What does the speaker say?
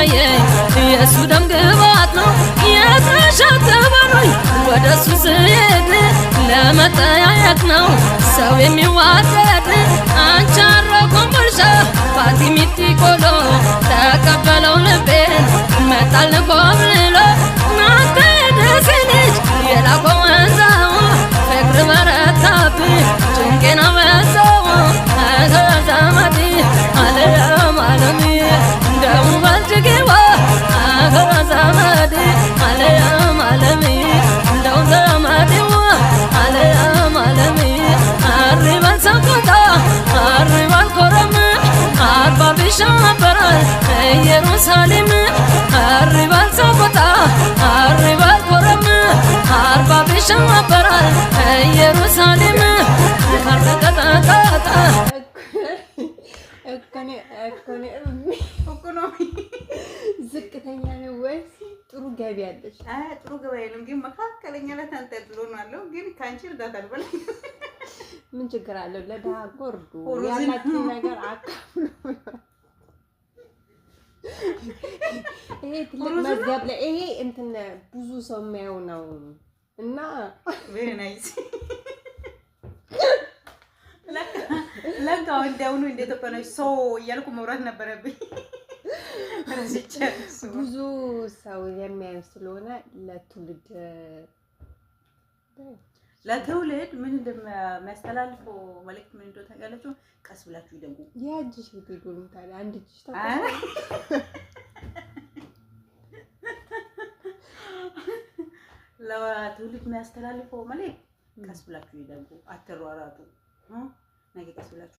ታየኝ የእሱ ደም ግባት ነው የተሸተበሉኝ ወደ እሱ ስሄድ ለመጠያየቅ ነው ሰው የሚዋደድ አንቻሮ ኮምቦልቻ ፋቲሚቲ ቆሎ ተቀበለው ልቤን መጣል ኮብልሎ ናንተ ደሴ ልጅ የላኮ ወንዛው ፍቅር በረታብኝ ጭንቄን አበዛው ዘመዴ አለም አለሜ እንደው በልጅጌዋ ዘመዴ አለም አለሜ እንደው ዘመዴዋ አለም አለሜ አሪበል ሰቆጣ አሪበል ኮረም አርባ ቢሻበራል ኢየሩሳሌም አሪበል ሰቆጣ አሪበል ኮረም አርባ ቢሻበራል ኢየሩሳሌም ካርተቀጣጣ ኢኮኖሚ ዝቅተኛ ነው ወይስ ጥሩ ገቢ አለሽ? ጥሩ ገቢ የለም፣ ግን መካከለኛ ላይ ተንጠልጥሎ ነው ያለው። ግን ከአንቺ እርዳታ አልበላም። ምን ችግር አለው? ለድሀ እኮ እርዱ፣ ያላችሁን ነገር አካፍሉ። ይሄ ትልቅ መዝገብ ላይ ይሄ እንትን ብዙ ሰው የሚያየው ነው እና very nice። ለካ እንደውኑ እንደ ኢትዮጵያ ነው ሰው እያልኩ መውራት ነበረብኝ። ብዙ ሰው የሚያዩ ስለሆነ ለትውልድ ለትውልድ ምን እንደሚያስተላልፈው መልዕክት ምን እንደሆነ ታውቃላችሁ? ቀስ ብላችሁ ይደጉ። የእጅሽ ቢጎም ታዲያ አንድ እጅሽ ለትውልድ የሚያስተላልፈው መልዕክት ቀስ ብላችሁ ይደጉ፣ አትሯሯጡ። ነገ ቀስ ብላችሁ